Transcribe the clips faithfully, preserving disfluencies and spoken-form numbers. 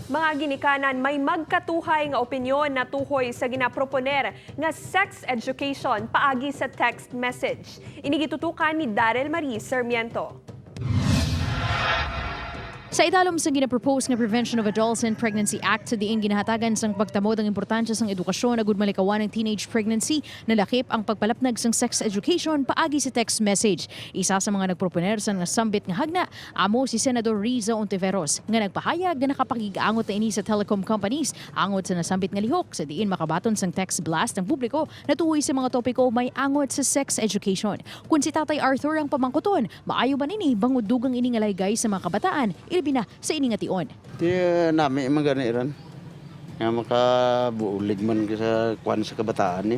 Mga ginikanan, may magkatuhay nga opinyon natuhoy sa ginaproponer nga sex education paagi sa text message. Ini gitutukan ni Daryl Marie Sarmiento. Sa idalom sang ginapropose nga Prevention of Adolescent Pregnancy Act, sa diin ginahatagan sang pagtamod ang importansya sang edukasyon agud malikawan ang teenage pregnancy, nalakip ang pagpalapnag sang sex education paagi sa text message. Isa sa mga nagproponer sang nasambit nga hagna amo si Senador Riza Ontiveros, nga nagpahayag nga nakapakig-angot na ini sa telecom companies angot sa nasambit nga lihok, sa diin makabaton sang text blast ang publiko natuhoy sa mga topiko may angot sa sex education. Kun si Tatay Arthur ang pamangkuton, maayo man ini bangod dugang ini nga laygay sa mga kabataan, ilabi na sa ini nga tion. Ti nami man gani ran nga makabulig man ka sa kwan sa kabataan ni.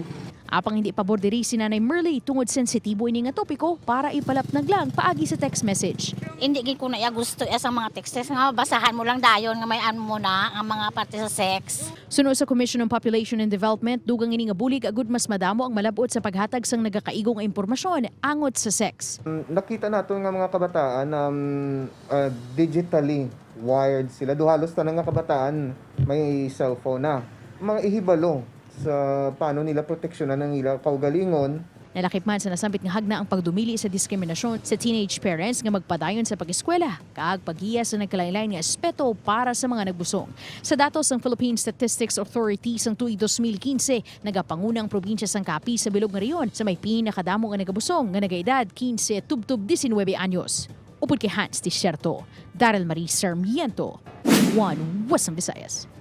Apang hindi pabor diri si Nanay Merly tungod sensitibo ini nga topiko para ipalapnag lang paagi sa text message. Hindi gid ko na iya gusto iya sa mga text nga basahan mo lang dayon nga may ano mo na ang mga parte sa sex. Suno sa Commission on Population and Development, dugang ini nga bulig agud mas madamo ang malab-ot sa paghatag sang nagakaigo nga impormasyon angot sa sex. Nakita nato nga mga kabataan, um, uh, digitally wired sila. Do halos tanan nga kabataan may cellphone na. Mga ihibalo sa paano nila proteksyonan ang ila kaugalingon. Nalakip man sa nasambit nga hagna ang pagdumili sa diskriminasyon sa teenage parents nga magpadayon sa pag-eskwela kag paggiya sa nagkalainlain nga aspeto para sa mga nagbusong. Sa datos sang Philippine Statistics Authority, sang tuig dos mil quince, nagapanguna ang probinsya sang Capiz sa bilog nga rehiyon sa may pinakadamo nga nagabusong nga nagaedad quince tubtob diecinuebe anyos. Upod kay Hans Desierto, Daryl Marie Sarmiento, One Western Visayas.